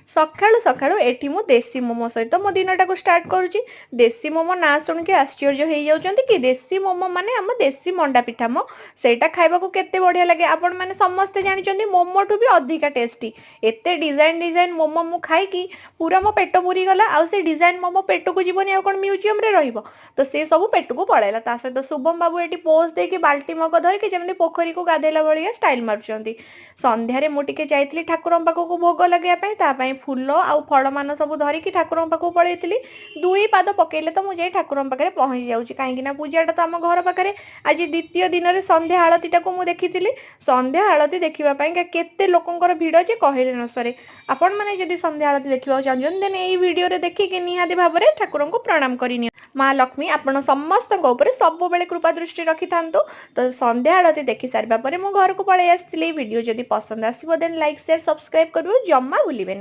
ସକାଳୁ ସକାଳୁ ଏଠି ମୁଁ ଦେଶୀ ମୋମୋ ସହିତ ମୋ ଦିନଟାକୁ ଷ୍ଟାର୍ଟ କରୁଛି। ଦେଶୀ ମୋମୋ ନାଁ ଶୁଣିକି ଆଶ୍ଚର୍ଯ୍ୟ ହେଇଯାଉଛନ୍ତି କି? ଦେଶୀ ମୋମୋ ମାନେ ଆମ ଦେଶୀ ମଣ୍ଡା ପିଠା ମ। ସେଇଟା ଖାଇବାକୁ କେତେ ବଢ଼ିଆ ଲାଗେ, ଆପଣମାନେ ସମସ୍ତେ ଜାଣିଛନ୍ତି। ମୋମୋଠୁ ବି ଅଧିକା ଟେଷ୍ଟି। ଏତେ ଡିଜାଇନ ଡିଜାଇନ ମୋମୋ ମୁଁ ଖାଇକି ପୁରା ମୋ ପେଟ ପୁରିଗଲା। ଆଉ ସେ ଡିଜାଇନ ମୋମୋ ପେଟକୁ ଯିବନି ଆଉ କ'ଣ ମ୍ୟୁଜିୟମରେ ରହିବ? ତ ସେ ସବୁ ପେଟକୁ ପଳେଇଲା। ତା ସହିତ ଶୁଭମ ବାବୁ ଏଠି ପୋଜ ଦେଇକି ବାଲ୍ଟି ମଗ ଧରିକି ଯେମିତି ପୋଖରୀକୁ ଗାଧେଇଲା ଭଳିଆ ଷ୍ଟାଇଲ ମାରୁଛନ୍ତି। ସନ୍ଧ୍ୟାରେ ମୁଁ ଟିକେ ଯାଇଥିଲି ଠାକୁରଙ୍କ ପାଖକୁ ଭୋଗ ଲଗେଇବା ପାଇଁ। ତା ପାଇଁ ଫୁଲ ଆଉ ଫଳମାନ ସବୁ ଧରିକି ଠାକୁରଙ୍କ ପାଖକୁ ପଳେଇଥିଲି। ଦୁଇ ପାଦ ପକେଇଲେ ତ ମୁଁ ଯାଇ ଠାକୁରଙ୍କ ପାଖରେ ପହଞ୍ଚି ଯାଉଛି, କାହିଁକି ନା ପୂଜାଟା ତ ଆମ ଘର ପାଖରେ। ଆଜି ଦ୍ୱିତୀୟ ଦିନରେ ସନ୍ଧ୍ୟା ଆଳତୀଟାକୁ ମୁଁ ଦେଖିଥିଲି। ସନ୍ଧ୍ୟା ଆଳତୀ ଦେଖିବା ପାଇଁକା କେତେ ଲୋକଙ୍କର ଭିଡ଼ ଯେ କହିଲେ ନ ସରେ। ଆପଣମାନେ ଯଦି ସନ୍ଧ୍ୟା ଆଳତୀ ଦେଖିବାକୁ ଚାହୁଁଛନ୍ତି, ଦେନ୍ ଏଇ ଭିଡ଼ିଓରେ ଦେଖିକି ନିହାତି ଭାବରେ ଠାକୁରଙ୍କୁ ପ୍ରଣାମ କରିନିଅ। ମା ଲକ୍ଷ୍ମୀ ଆପଣ ସମସ୍ତଙ୍କ ଉପରେ ସବୁବେଳେ କୃପା ଦୃଷ୍ଟି ରଖିଥାନ୍ତୁ। ତ ସନ୍ଧ୍ୟା ଆଳତୀ ଦେଖି ସାରିବା ପରେ ମୁଁ ଘରକୁ ପଳେଇ ଆସିଥିଲି। ଭିଡ଼ିଓ ଯଦି ପସନ୍ଦ ଆସିବ, ଦେନ୍ ଲାଇକ୍, ସେୟାର, ସବସ୍କ୍ରାଇବ୍ କରିବାକୁ ଜମା ଭୁଲିବେନି।